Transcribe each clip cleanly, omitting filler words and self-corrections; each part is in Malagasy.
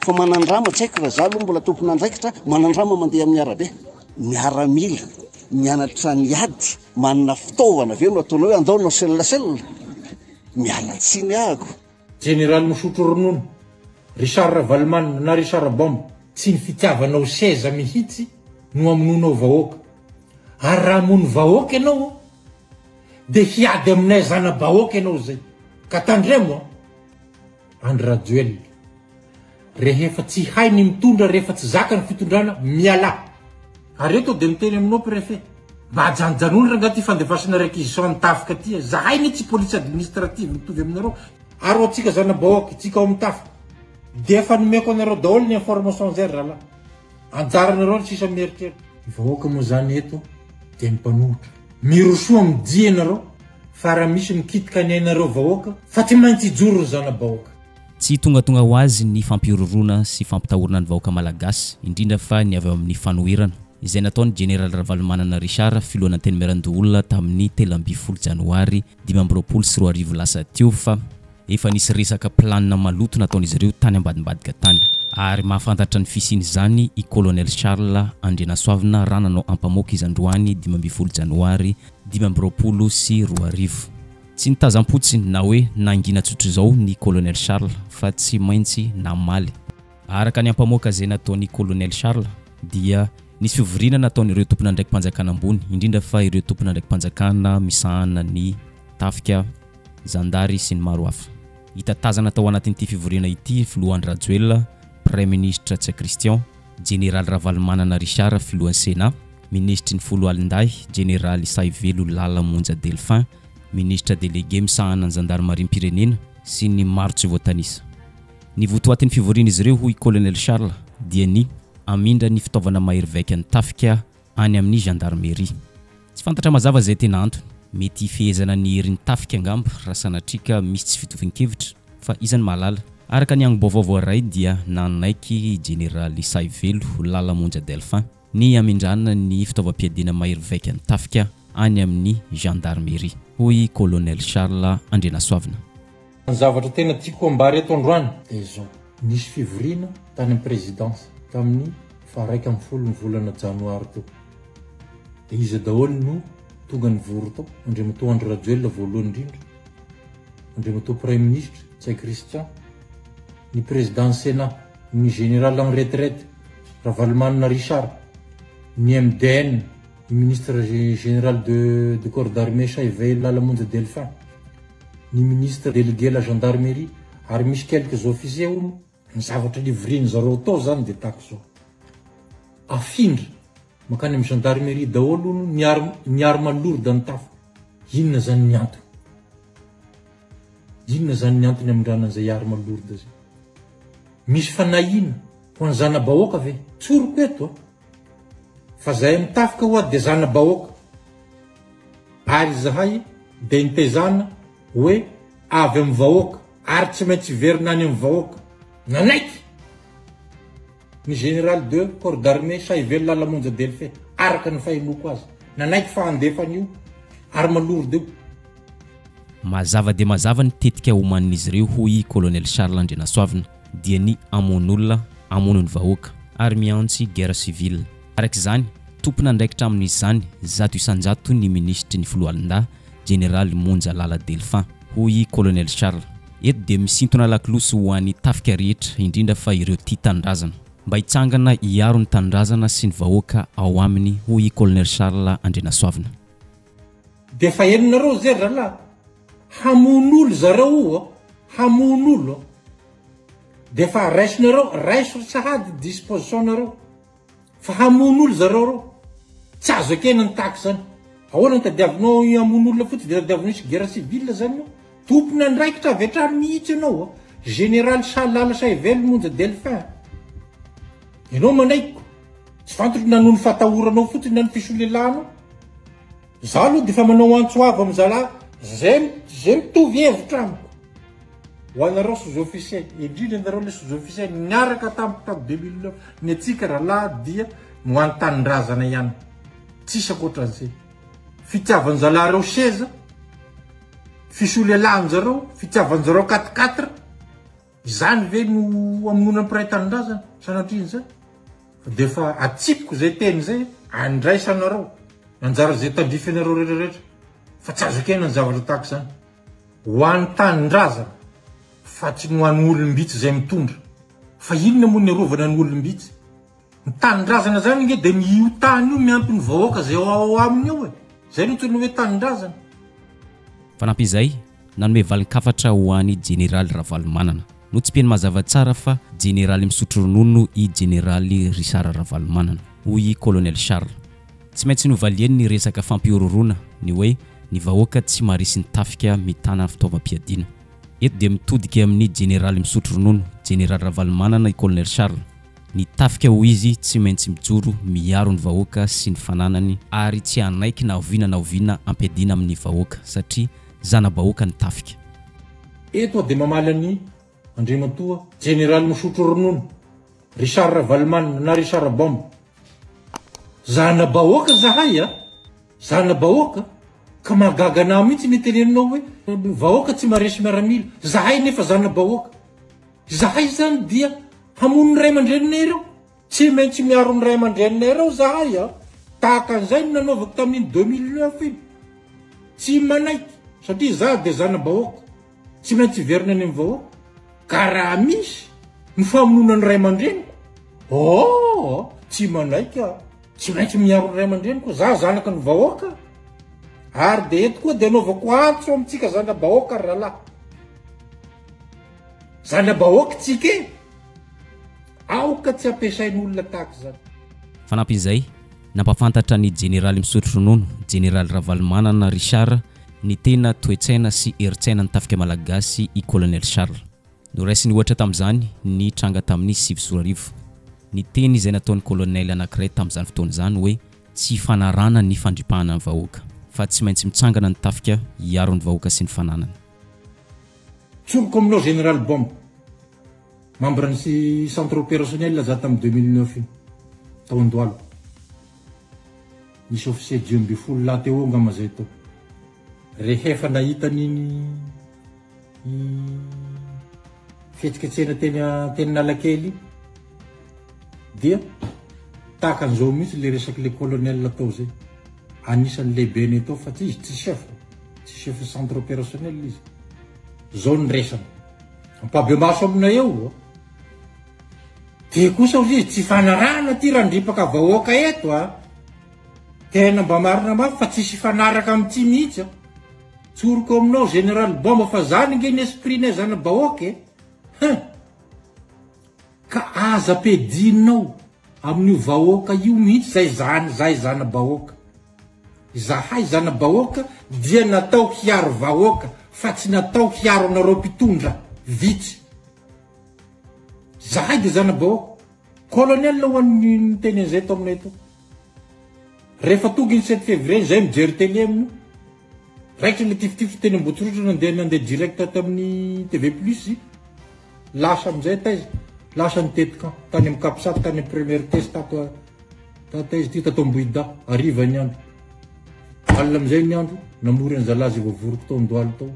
Fa manandrama, tsy haiko raha za aloha mbola tompon'andraikitra, manandrama mandeha amin'ny arabe. Miaramila, mianatra ny ady, manana fitaovana ve no ataonao hoe andao hanao cell cell? Miala tsiny ahako. Jeneraly misotro ronono, Richard Ravalomanana na Richard Bomba, tsy ny fitiavanao seza mihitsy no hamonoanao vahoaka. Ary raha hamono vahoaka ianao dia hiady aminay zana-bahoaka ianao izay. Ka tandremo a! Andry Rajoelina. Rehefa tsy hay ny mitondra, rehefa tsy zaka ny fitondrana, mialà. Ary eto dia miteny aminao préfet, mba ajanonjanony rangaha ty fandefasana réquisition ny tafika ty e, zahay anie tsy police administrative mitovy aminareo, ary ho antsika zana-bahoaka, tsika ao amin'ny tafika, dia efa nomeko anareo daholo ny information zay ry zalahy, anjaranareo ny sisa mieritreritra. Ny vahoaka moa zany eto dia ny mpanohitra. Mirosoa amin'ny dia ianareo fa raha misy mikitika ny ainareo vahoaka fa tsy maintsy hijoro ny zana-bahoaka. Tsy tongatonga ho azy ny fampihorohoroana sy fampitahorana ny vahoaka malagasy, indrindra fa ny avy ao amin'ny fanoherana, izay nataon'ny Jeneraly Ravalomanana Richard, filohan'Antenimierandoholona tamin'ny 13 janoary 2025 lasa teo fa efa nisy resaka planina maloto nataon'izy ireo tany ambadimbadika tany. Ary mahafantatra ny fisian'izany i Colonel Charles Andrianasoavina raha nanao ampamoaka izy androany 15 janoary 2025. Tsy nitazam-potsiny na hoe nangina tsotr'izao ny Colonel Charles fa tsy maintsy namaly. Araka ny ampamoaka izay nataon'i Colonel Charles dia nisy fivoriana nataon'ireo tompon'andraiki-panjakana ambony, indrindra fa ireo tompon'andraiki-panjakana misahana ny tafika, zandary sy ny maro hafa. Hita tazana tao anatin'ity fivoriana ity ny filoha Andry Rajoelina, Praiminisitra Ntsay Christian, Jeneraly Ravalomanana Richard filohan'ny Sénat, Minisitry ny Foloalindahy, Jeneraly Sahivelo Lala Monja Delphin, Minisitra delege misahana ny zandarimariam-pirenena sy ny maro tsy voatanisa. Ny votoatin'ny fivorian'izy ireo hoy Colonel Charles dia ny hamindra ny fitaovana mahery vaika ny tafika any amin'ny gendarmerie. Tsy fantatra mazava izay tena antony. Mety hifehezana ny herin'ny tafika angamba raha sanatria ka misy tsy fitovian-kevitra fa iza no mahalala. Araka ny angom-baovao voaray dia nanaiky Jeneraly Sahivelo Lala Monja Delphin ny hamindrana ny fitaovam-piadiana mahery vaika ny tafika any amin'ny gendarmerie, hoy Colonel Charles Andrianasoavina. Ny zavatra tena tiako ambara eto androany dia izao, nisy fivoriana tany amin'ny présidence tamin'ny faha 11 ny volana janoary teo, dia iza daholo no tonga nivory tao, Andriamatoa Andry Rajoelina voalohany indrindra, Andriamatoa Praiminisitra Ntsay Christian, ny Président ny Sénat, ny Général en retraite Ravalomanana Richard, ny MDN, ny Ministre Général de de Corps d'Armée Sahivelo Lala Monja Delphin, ny Ministre Délégué la Gendarmerie ary misy quelques officiers hono, ny zavatra nivorian'ny zareo tao zany dia tahaka izao, afindra mankany amin'ny gendarmerie daholo hono ny arme ny arme lourde ny tafika, inona zany ny antony? Inona zany ny antony amindrana an'izay arme lourde zay? Misy fanahiana ho an'ny zana-bahoaka ve? Tsoriko eto a! Fa zahay mitafika ho'a dia zana-bahoaka. Ary izahay dia nitezana hoe avy amin'ny vahoaka ary tsy maintsy hiverina any amin'ny vahoaka. Nanaiky ny Général de corps d'armée Sahivelo Lala Monja Delphin, araka ny fahenoako azy. Nanaiky fa handefa an'io arme lourde io. Mazava dia mazava ny tetika omanin'izy ireo hoy i Colonel Charles Andrianasoavina dia ny hamono olona, hamono ny vahoaka ary mihantsy guerre civile. Araka izany, tompon'andraikitra amin'izany 100% ny minisitry ny foloalindahy, Jeneraly Monja Lala Delphin, hoy i Colonel Charles. Eto dia misintona lakolosy ho an'ny tafika rehetra, indrindra fa ireo tia tanindrazana. Mba hitsangana hiaro ny tanindrazana sy ny vahoaka ao aminy, hoy i Colonel Charles Andrianasoavina. Dia efa henonareo zay ry zalahy? Hamono olo zareo o a! Hamono olo a! Dia efa raisinareo, raiso sahady disposition nareo fa hamono olo zareo reo. Tsy azo ekena ny tahaka izany. Ahoana no tadiavinao hamono olona fotsiny dia tadiavinao hisy guerre civile zany eo? Tompon'andraikitra avy hatrany mihitsy ianao a! Général Lala Sahivelo Monja Delphin. Ianao manaiky ko. Tsy fantatro na noho ny fatahoranao fotsiny na ny fisolelahanao. Za aloha dia efa manao antso avo amin'ny zalahy zay zay mitovy hevitra amiko. Ho anareo sous-officier, indrindra ianareo le sous-officier niaraka tamiko tamin'ny 2009, ny antsika rahalahy dia ny ho an'ny tanindrazana ihany. Tsisy ankoatran'izay. Fitiavan-jalahy reo seza, fisolelahan-jareo, fitiavan-jareo quatre quatre. Izany ve no hamonoana ny mpiray tanindrazana? Sanatria izany. Fa dia efa atsipiko izay teny izay, andraisanareo ny anjara izay tandrify anareo rehetra rehetra. Fa tsy azo ekena ny zavatra tahaka izany. Ho an'ny tanindrazana fa tsy ny ho an'ny olom-bitsy izay mitondra. Fa inona moa ny arovana ny olom-bitsy? Ny tanindrazana zany nge dia ny io tany io miampy ny vahoaka zay ao aminy ao e! Zay no antsoina hoe tanindrazana. Fanampin'izay, nanome valin-kafatra ho an'i Jeneraly Ravalomanana. Notsipihiny mazava tsara fa Jeneraly misotro ronono i Jeneraly Richard Ravalomanana, hoy i Colonel Charles. Tsy maintsy novaliany ny resaka fampihorohoroana, ny hoe ny vahoaka tsy maharesy ny tafika mitana fitaovam-piadiana. Eto dia mitodika amin'ny Jeneraly misotro ronono, Jeneraly Ravalomanana i Colonel Charles. Ny tafika hoy izy tsy maintsy mijoro miaro ny vahoaka sy ny fananany ary tsy hanaiky na oviana na oviana ampiadiana amin'ny vahoaka satria zana-bahoaka ny tafika. Eto aho dia mamaly an'i Andriamatoa Jeneraly misotro ronono, Richard Ravalomanana na Richard Bomba. Zana-bahoaka zahay a! Zana-bahoaka? Ka mahagaga anah mihitsy ny teneninao hoe vahoaka tsy maharesy miaramila. Zahay nefa zana-bahoaka. Izahay izany dia hamono ny ray aman-dreninay ireo. Tsy maintsy miaro ny ray aman-dreninay ireo izahay a! Tahaka an'izay no nanaovako tamin'iny 2009 iny. Tsy manaiky, satria izaho dia zana-bahoaka. Tsy maintsy hiverina any amin'ny vahoaka. Ka raha misy ny famonoana ny ray aman-dreniko, oh! Tsy manaiky aho. Tsy maintsy miaro ny ray aman-dreniko, izaho zanaky ny vahoaka. Ary dia eto koa dia anaovako antso amintsika zana-bahoaka ry rahalahy. Zana-bahoaka tsika e! Aoka tsy ampiasain'olona tahaka izany. Fanampin'izay, nampahafantatra ny Jeneraly misotro ronono, Jeneraly Ravalomanana Richard, ny tena toe-tsaina sy herin-tsainan'ny tafika malagasy i Colonel Charles. Noraisiny ohatra tamin'izany ny tranga tamin'ny 2009. Ny teny izay nataon'ny Colonel anankiray tamin'izany fotoana izany hoe tsy ifanarahana ny fandripahana ny vahoaka, fa tsy maintsy mitsangana ny tafika hiaro ny vahoaka sy ny fananany. Tsoriko aminao Général Bomba, membre ny centre opérationnel za tamin'ny 2009 iny, tao Andohalo. Nisy officier 15 lahy teo eo angamba zay tao. Rehefa nahita an'iny fihetsiketsehana teny teny Analakely iny dia tahaka an'izao mihitsy le resak'le colonel tao zay. Anisan'ny lehibenay tao fa tsy izy tsy chef. Tsy chef centre opérationnel izy. Zao ny resany. Ampabemaso aminay eo. Dia kosa ozy izy tsy fanarahana ty randripaka vahoaka eto a. Tena mba marina mafy fa tsisy hifanaraka amin'ity mihitsy a. Tsoriko aminao général Bomba fa zany nge ny esprit-nay zana-bahoaka e. Hein. Ka aza ampiadinao amin'io vahoaka io mihitsy zay zany zay zana-bahoaka. Izahay zana-bahoaka dia natao hiaro vahoaka fa tsy natao hiaro anareo mpitondra vitsy. Zahay dia zana-bahoaka. Colonel ho an'ny niteny an'izay tao aminay tao. Rehefa tonga iny 7 février zay mijery télé amin'io. Raikitra le tifitifitra teny Ambohitsirohitra nandeha nandeha direct tamin'ny TV plus. Lasa amin'izay taiza? Lasa nitety camp tany amin'ny Capsat tany amin'ny première test tato taiza ity tato Ambohidahy. Hariva ny andro. Alina amin'izay ny andro namory an'zalahy izay voavoriko tao Andohalo tao.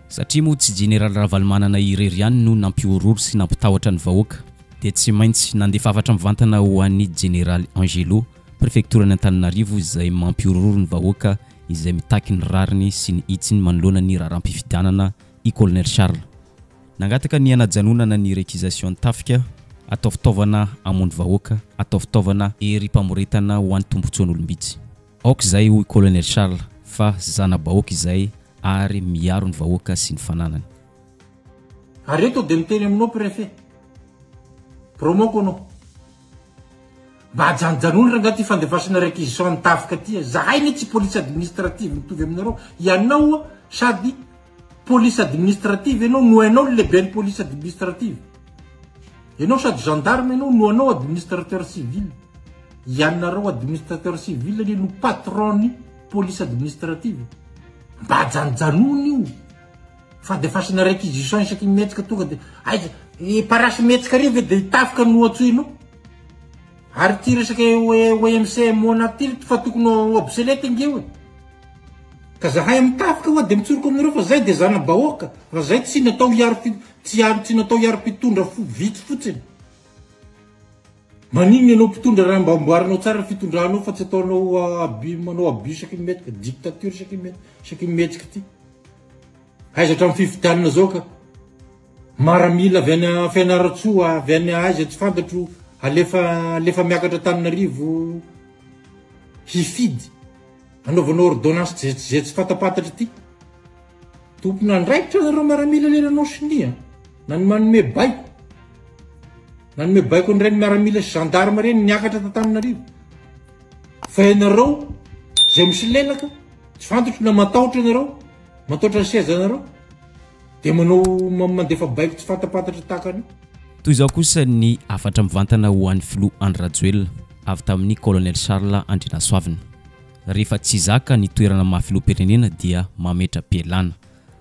Satria moa tsy Jeneraly Ravalomanana irery ihany no nampihorohoro sy nampitahotra ny vahoaka dia tsy maintsy nandefa hafatra mivantana ho an'i Jeneraly Angelo, prefektoran'i Antananarivo izay mampihorohoro ny vahoaka izay mitaky ny rariny sy ny hitsiny manoloana ny raharaham-pifidianana i Colonel Charles. Nangataka ny hanajanonana ny réquisition ny tafika, atao fitaovana hamono vahoaka, atao fitaovana herim-pamoretana ho an'ny tombontsoan'olom-bitsy. Aoka izay hoy Colonel Charles fa zana-bahoaka izay ary miaro ny vahoaka sy ny fananany. Ary eto dia miteny aminao préfet, promoko anao. Mba ajanonjanony rangaha ty fandefasana réquisition ny tafika ty e. Zahay ne tsy police administrative mitovy aminareo. Ianao sady police administrative ianao no hainao ny lehiben'ny police administrative. Ianao sady gendarme ianao no anao administrateur civil. Ianareo administrateur civil anie no patron ny police administrative. Mba ajanonjanony io. Fandefasana réquisition isaky ny mihetsika tonga de aiza e parasy mihetsika ry ve de hitafika no antsoinao. Ary ity resaka OMC Mona ity fa tokony ho obsolète nge io e. Ka zahay amin'ny tafika hoa dia mitsoroka aminareo fa zay dia zana-bahoaka fa zay tsy natao hiaro tsy hiaro tsy natao hiaro mpitondra fo vitsy fotsiny. Maninona ianao mpitondra raha mba amboarinao tsara ny fitondranao fa tsy ataonao abus manao abus isaky ny mihetsika dictature isaky ny isaky ny mihetsika ity. Aiza hatramin'ny fifidianana zao ka maramila avy any Fianarantsoa avy any aiza tsy fantatro alefa alefa miakatra Antananarivo hifidy. Anaovana ordonnance ze ze tsy fantapantatra ity. Tompon'andraikitra nareo miaramila le nanao sonia na ny manome baiko. Nanome baiko an'ireny miaramila sy gendarme ireny niakatra t'Antananarivo. Fa ianareo zay misolelaka, tsy fantatro na matahotra ianareo, matahotra ny seza anareo, dia manao mandefa baiko tsy fantapantatra tahaka an'io. Toy izao kosa ny hafatra mivantana ho an'ny filoha Andry Rajoelina avy tamin'ny Colonel Charles Andrianasoavina. Rehefa tsy zaka ny toerana maha filoham-pirenena dia mametra-pialana.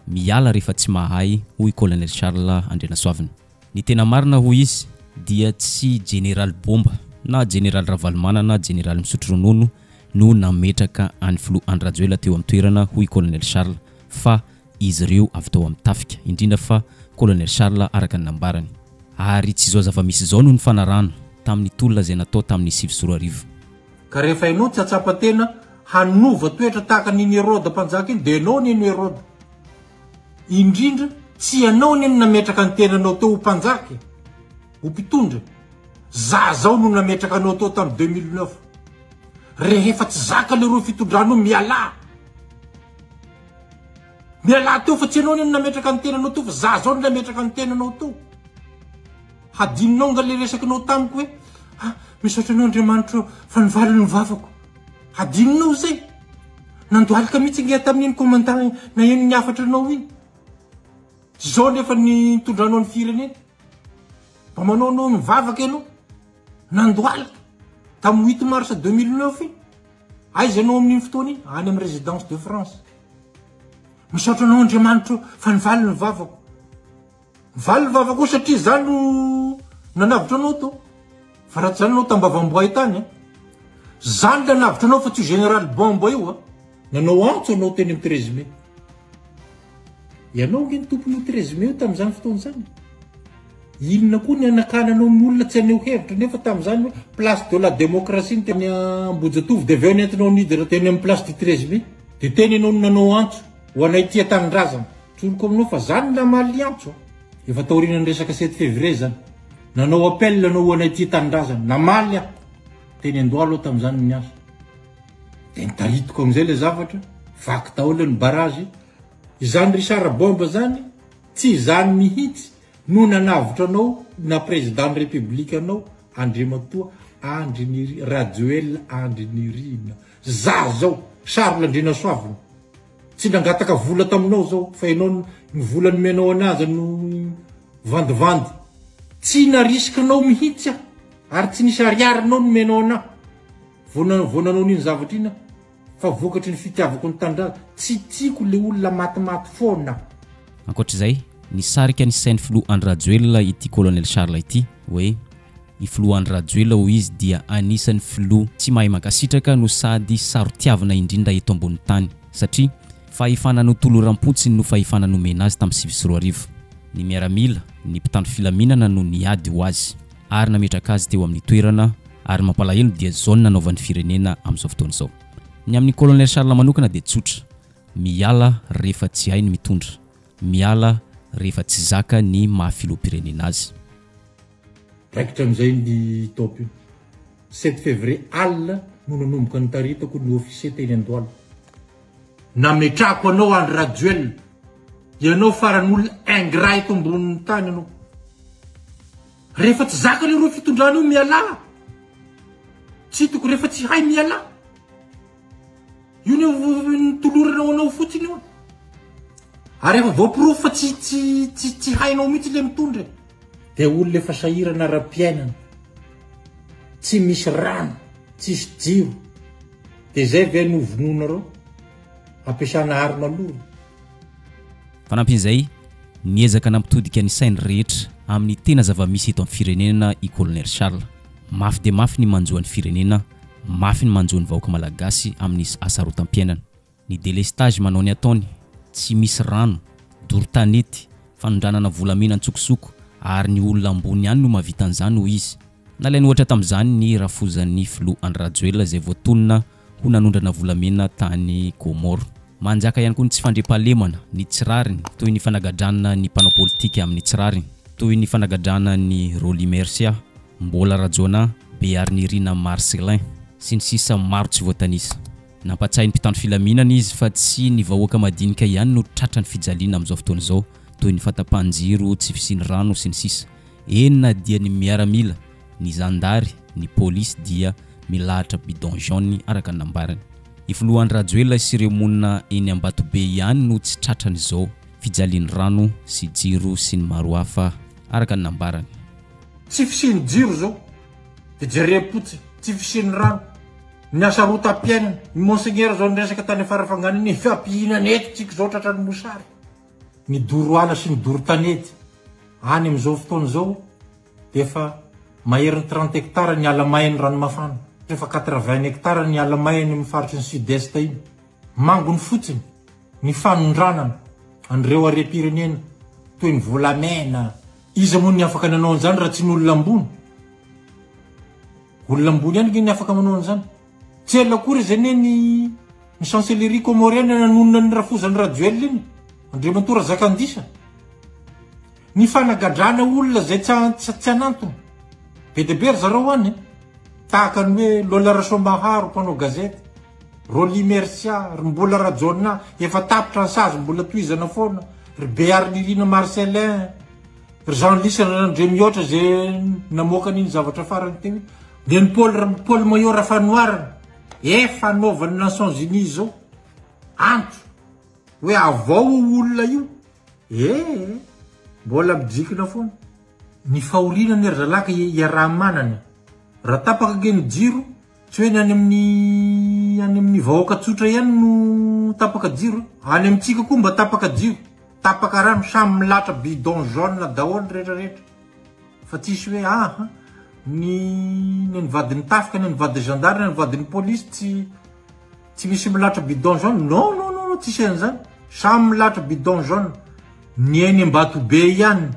Miala rehefa tsy mahay, hoy Colonel Charles Andrianasoavina. Ny tena marina hoy izy dia tsy Jeneraly Bomba na Jeneraly Ravalomanana na Jeneraly Misotro Ronono no nametraka an'ny filoha Andry Rajoelina teo amin'ny toerana, hoy Colonel Charles, fa izy ireo avy tao amin'ny tafika, indrindra fa Colonel Charles araka ny nambarany. Ary tsy izao zava-misy izao no nifanarahana tamin'ny tolona izay natao tamin'ny 2009. Ka rehefa ianao tsy hahatsapa tena hanova toetra tahaka an'iny Heroda mpanjaka iny, dia ianao anie no Heroda. Indrindra, tsy ianao anie no nametraka ny tenanao teo ho mpanjaka e, ho mpitondra. Za zao no nametraka anao teo tamin'ny 2009. Rehefa tsy zaka leroa fitondranao, mialà. Mialà teo fa tsy ianao anie no nametraka ny tenanao teo fa za zao no nametraka ny tenanao teo. Hadinonao nga le resakinao tamiko hoe ah, misaotra anao Andriamanitra fa nivaly ny vavako. Hadinonao zay. Nandohalika mihitsy nge tamin'iny commandant naheno ny hafatra anao iny. Zao nefa ny nitondranao ny firenena. Mba manao anao mivavaka ianao. Nandohalika tamin'ny 8 mars 2009 iny. Aiza ianao amin'iny fotoana iny? Any amin'ny résidence de France. Misaotra anao Andriamanitra fa nivaly ny vavako. Mivaly ny vavako satria za no nanavotra anao tao. Fa raha tsy zany anao tambavamboay tany a. Za no nanavotra anao fa tsy io général bomba io a. Nanao antso anao teny amin'ny 13 mai. Ianao ange ny tompon'io 13 mai io tamin'izany fotoana izany. Inona koa ny hanakananao ny olona tsy haneho hevitra nefa tamin'izany hoe place de la démocratie ny teny Ambohijatovo dia avy eo nentinao nidina teny amin'ny place du 13 mai dia teny ianao no nanao antso ho anay tia tanindrazana. Tsoriko aminao fa za no namaly antso a. Efa taorian'ny resaka 7 février zany. Nanao appel anao ho anay tia tanindrazana. Namaly aho. Teny Andohalo aho tamin'izany no niasa. Dia nitaritiko amin'izay ilay zavatra. Vaky daholo ny barrage. Izany Richard Bomba zany tsy izany mihitsy no nanavotra anao na président ny république anao Andriamatoa Andry Nirina Rajoelina Andry Nirina. Za zao Charles Andrianasoavina tsy nangataka vola taminao zao fa ianao ny vola nomenao anazy no vandivandy. Tsy narisikinao mihitsy aho ary tsy nisy ariarinao nomenao anahy vao vao nanao an'iny zavatra iny aho. Fa vokatry ny fitiavako ny tanindrazana, tsy tiako le olona matimaty foana. Ankoatra izay, nisarika ny sain'ny filoha Andry Rajoelina ity Colonel Charles ity hoe, i filoha Andry Rajoelina hoy izy dia anisan'ny filoha tsy mahay mankasitraka no sady saro-tiavina indrindra eto ambonin'ny tany satria fahefana notoloram-potsiny no fahefana nomena azy tamin'ny 2009. Ny miaramila, ny mpitandro filaminana no niady ho azy ary nametraka azy teo amin'ny toerana Ary ny mampalahelo dia zao ny nanaovan'ny firenena amin'izao fotoana izao. Ny amin'i Colonel Charles manokana dia tsotra, miala rehefa tsy hay ny mitondra, miala rehefa tsy zaka ny maha filoham-pirenena azy. Raikitra amin'izay ny top io. Sept février alina no nanomboka nitaritako ny officier teny Andohalo. Nametrahako anao Andry Rajoelina. Ianao farany olona ingrat eto ambonin'ny tany ianao. Rehefa tsy zaka leroa fitondrana io mialà. Tsy hitako rehefa tsy hay mialà. Io ny tolorana ho anao fotsiny io. Ary efa voaporofo fa tsy tsy tsy tsy hainao mihitsy le mitondra. Dia olona efa sahirana ara-piainana. Tsy misy rano, tsisy jiro. Dia zay ve no vonoinareo? Ampiasana arme lourd. Fanampin'izay, niezaka nampitodika ny sain'ny rehetra amin'ny tena zava-misy eto amin'ny firenena i Colonel Charles. Mafy dia mafy ny manjo an'ny firenena, mafy ny manjo ny vahoaka malagasy amin'ny hasarotam-piainana. Ny délestage manao ny ataony, tsy misy rano, doro tanety, fanondranana volamena an-tsokosoko ary ny olona ambony ihany no mahavita an'izany hoy izy. Nalainy ohatra tamin'izany ny rafozan'ny filoha Andry Rajoelina izay voatonona ho nanondrana volamena tany Comores. Manjaka ihany koa ny tsy fandriampahalemana, ny tsy rariny, toy ny fanagadrana ny mpanao politika amin'ny tsy rariny, toy ny fanagadrana an'i Rolly Mercia, Mbola Rajaonah, Beharinirina Marcellin, sy ny sisa maro tsy voatanisa. Nampatsiahy ny mpitandro filaminana izy fa tsy ny vahoaka madinika ihany no tratran'ny fijaliana amin'izao fotoana izao, toy ny fahatapahan-jiro, tsy fisian'ny rano, sy ny sisa Eny na dia ny miaramila, ny zandary, ny polisy dia milahatra bidon jaune araka ny nambarany. I Filoha Andry Rajoelina sy ireo monina eny Ambatobe ihany no tsy tratran'izao fijalian'ny rano sy jiro sy ny maro hafa araka ny nambarany. Tsy fisian'ny jiro izao dia jerem-potsiny, tsy fisian'ny rano. Ny hasarotam-piainana, i Monseigneur zao niresaka tany Farafangana iny, efa mpihinana eto tsika zao tratran'ny mosary. Ny doro ala sy ny doro tanety any amin'izao fotoana izao dia efa maherin'ny 30 hectares ny ala may any Ranomafana. Efa 80 hectares ny ala may any amin'ny faritry ny sud-est iny. Mangony fotsiny ny fanondranana an'ireo harem-pirenena toy ny volamena. Iza moa ny afaka nanao an'izany raha tsy ny olona ambony? Olona ambony ihany nge ny afaka manao an'izany. Tsy ela akory izay anie ny ny chancellerie comorienne nanonona ny rafozan'i Rajoelina iny, Andriamatoa Razakandisa. Ny fanagadrana olona izay tsy tsy anantony. Be dia be ry zareo any. Tahaka ny hoe Lola Rasoamaharo mpanao gazety, Rolly Mercia, ry Mbola Rajaonah, efa tapitra ny sazy mbola tohizana foana, ry Beharinirina Marcellin, Ry Jean Lisy Randriamihoatra izay namoaka an'iny zavatra farany teo iny, dia ny Paul Paul Maillot Rafanoharana, efa anaovan'ny Nations Unies izao antso hoe avao io olona io, ee mbola mijikina foana. Ny fahoriana anie ry zalahy ka iaraha-manana e. Raha tapaka ange ny jiro, tsy hoe ny any amin'ny any amin'ny vahoaka tsotra ihany no tapaka jiro, any amintsika koa mba tapaka jiro. Tapaka rano, samy milatra bidon jaune daholo ny rehetra rehetra. Fa tsisy hoe aha, ny ny vadin'ny tafika, ny vadin'ny gendarme, ny vadin'ny polisy tsy tsy misy milatra bidon jaune. Non non non, tsisy an'izany. Samy milatra bidon jaune. Ny eny Ambatobe ihany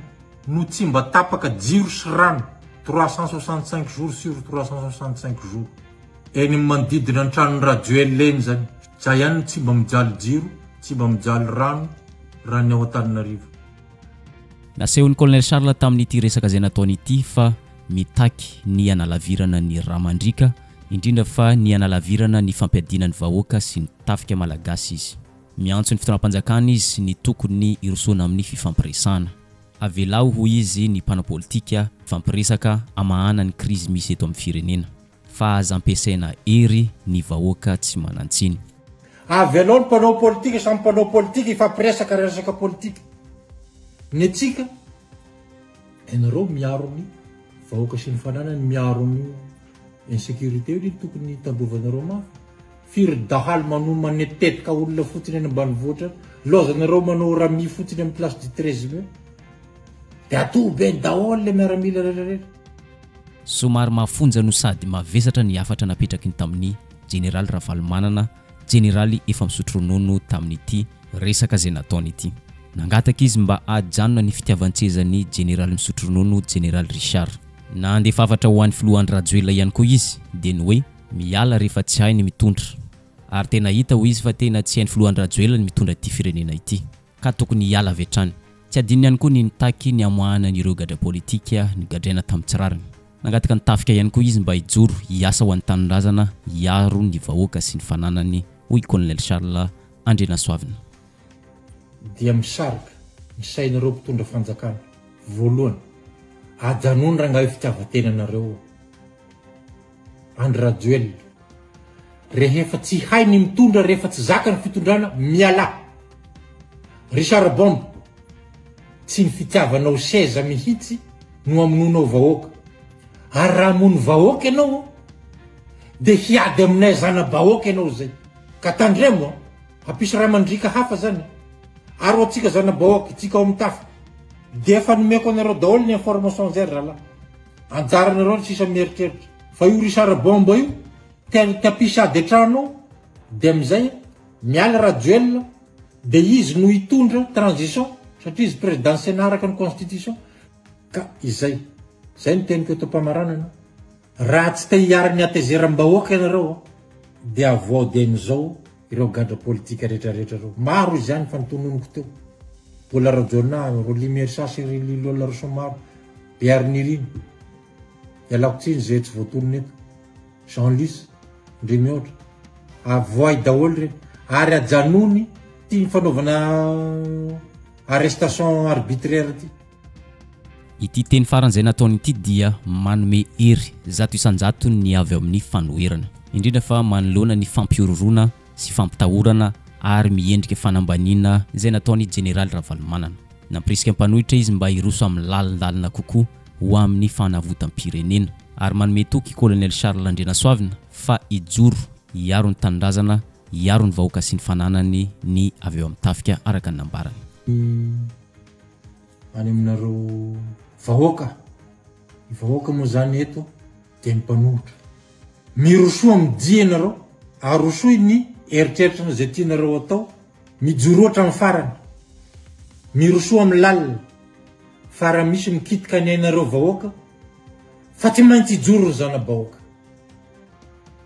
no tsy mba tapaka jiro sy rano 365 jours sur 365 jours. Eny amin'ny manodidina ny tranon'i Rajoelina eny izany. Za ihany no tsy mba mijaly jiro, tsy mba mijaly rano raha ny ao Antananarivo. Nasehon'ny Colonel Charles tamin'ity resaka izay nataony ity fa mitaky ny hanalavirana ny rà mandriaka, indrindra fa ny hanalavirana ny fampiadiana ny vahoaka sy ny tafika malagasy izy. Miantso ny fitondram-panjakana izy ny tokony hirosoana amin'ny fifampiresahana. Avelao hoy izy ny mpanao politika hifampiresaka hamahana ny krizy misy eto amin'ny firenena. Fa aza ampiasaina hery ny vahoaka tsy manan-tsiny. Avelao ny mpanao politika samy mpanao politika hifampiresaka resaka politika. Ny antsika, ianareo miaro ny vahoaka sy ny fananany, miaro an'io insécurité io anie tokony tandrovanareo mafy. Firy dahalo manohy manetetika olona fotsiny any ambanivohitra any. Laozanareo manao rami fotsiny amin'ny place du 13 mai. Dia atoby eny daholo le miaramila rehetra rehetra. Somary mafonja no sady mavesatra ny hafatra napetraky ny tamin'ny Jeneraly Ravalomanana, jeneraly efa misotro ronono tamin'ity resaka izay nataony ity. Nangataka izy mba hajanona ny fitiavan-tsezan'ny Jeneraly misotro ronono Jeneraly Richard. Nandefa hafatra ho an'ny Filoha Andry Rajoelina ihany koa izy dia ny hoe miala rehefa tsy hay ny mitondra. Ary tena hita hoy izy fa tena tsy hain'ny Filoha Andry Rajoelina ny mitondra ity firenena ity. Ka tokony hiala avy hatrany. Tsy adinony ihany koa ny nitaky ny hamoahana an'ireo gadra politika nogadraina tamin'ny tsy rariny. Nangataka ny tafika ihany koa izy mba hijoro hiasa ho an'ny tanindrazana, hiaro ny vahoaka sy ny fananany, hoy Colonel Charles Andrianasoavina. Dia misarika ny sain'ireo mpitondra fanjakana. Voalohany, ajanony rangahy io fitiavan-tenanareo io. Andry Rajoelina. Rehefa tsy hay ny mitondra, rehefa tsy zaka ny fitondrana, mialà. Richard Bombe, tsy ny fitiavanao seza mihitsy no hamonoanao vahoaka. Ary raha hamono vahoaka ianao, dia hiady aminay zana-bahoaka ianao izay. Ka tandremo an, hampisy ray aman-driaka hafa zany. Ary ho antsika zana-bahoaka, tsika ao amin'ny tafika, dia efa nomeko anareo daholo ny information zay ry zalahy. Anjaranareo ny sisa mieritreritra. Fa io Richard Bomba io, te hampisy ady an-trano ao, dia amin'izay. Miala Rajoelina dia izy no hitondra transition satria izy président Sénat araka ny constitution. Ka izay. Izay no teniko eto am-pamaranana. Raha tsy te hiharan'ny hatezeram-bahoaka ianareo dia avoaho dieny izao ireo gadra politika rehetra rehetra ireo. Maro izany fa notononiko teo. Bola Rajaonah, Rolly Mercia sy ry Lilola Rasoamaro, Beharinirina. Ialako tsiny izay tsy voatonona eto. Jean Lys, Ndremihoatra. Avoahy daholo ireny. Ary ajanony ity fanaovana arrestation arbitraire ity. Ity teny farany izay nataony ity dia manome hery 100% ny avy ao amin'ny fanoherana, indrindra fa manoloana ny fampihorohoroana sy fampitahorana ary miendrika fanambaniana izay nataon'i Jeneraly Ravalomanana. Nampirisika mpanohitra izy mba hiroso amin'ny lalindalina kokoa ho amin'ny fanavotam-pirenena. Ary manome toky i Colonel Charles Andrianasoavina fa hijoro hiaro ny tanindrazana, hiaro ny vahoaka sy ny fananany ny avy eo amin'ny tafika araka ny nambarany. Any aminareo vahoaka, ny vahoaka moa zany eto dia ny mpanohitra. Mirosoa amin'ny dia ianareo, arosoy ny eritreritrana izay tianareo atao, mijoroa hatramin'ny farany, mirosoa amin'ny lalina, fa raha misy mikitika ny ainareo vahoaka, fa tsy maintsy hijoro ny zana-bahoaka.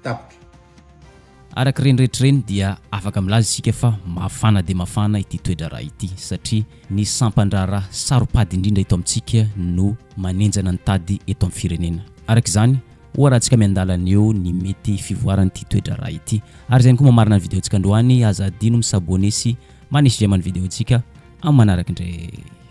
Tapitra. Araka ireny rehetra ireny dia afaka milaza isika fa mafana dia mafana ity toe-draharaha ity satria ny sampan-draharaha saro-pady indrindra eto amintsika no manenjana ny tady eto amin'ny firenena. Araka izany, ho arahantsika miandalana eo ny mety fivoaran'ity toe-draharaha ity. Ary izay ihany koa mamarana ny video-ntsika androany, aza adino mi-s'abonner sy manisy j'aime ny video-ntsika amin'ny manaraka indray.